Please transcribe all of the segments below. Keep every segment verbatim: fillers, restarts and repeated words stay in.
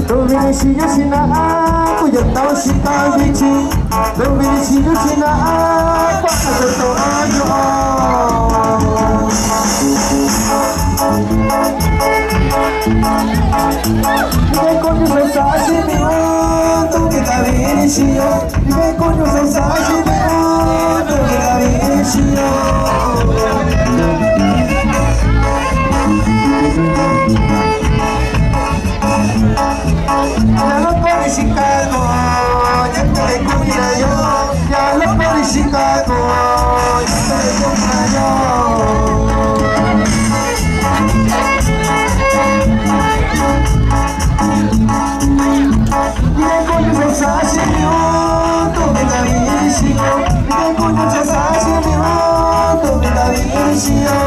Don't really see you, see now, ah, put your thoughts, she can't reach you. Don't really see you, see now, ah, put your thoughts on you. Ven con mi mensaje, mi mundo, que está bien, si yo. Ven con mi mensaje, mi mundo, que está bien, si yo. Ya lo puedo Chicago, ya te comida yo, ya lo puedo Chicago, ya te comida yo. Ven con mi mensaje, mi mundo, que está bien, si yo. Ven con mi mensaje, mi mundo, que está bien, si yo.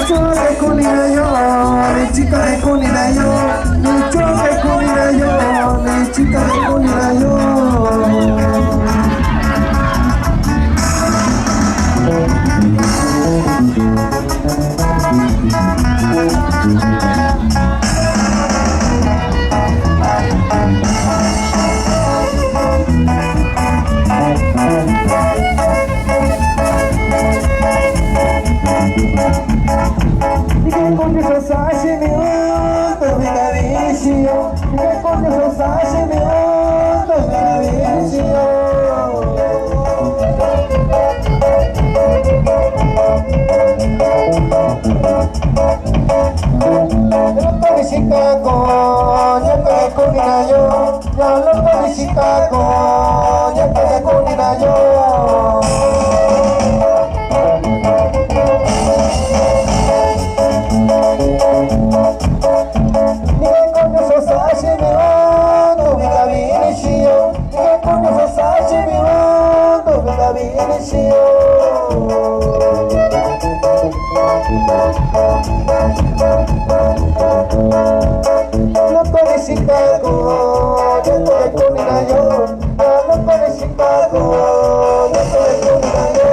Yo de Cunina yo, mi chica de Cunina yo, mi chica de Cunina yo, mi chica de Cunina yo. Chicago, ya te comida yo. Ya lo conocí, Chicago, ya te conocí yo. Ni con eso se hace mi mundo, mi camino y yo. Ni con eso se hace mi mundo, mi camino y yo. No te Chicago, ya te conocí yo.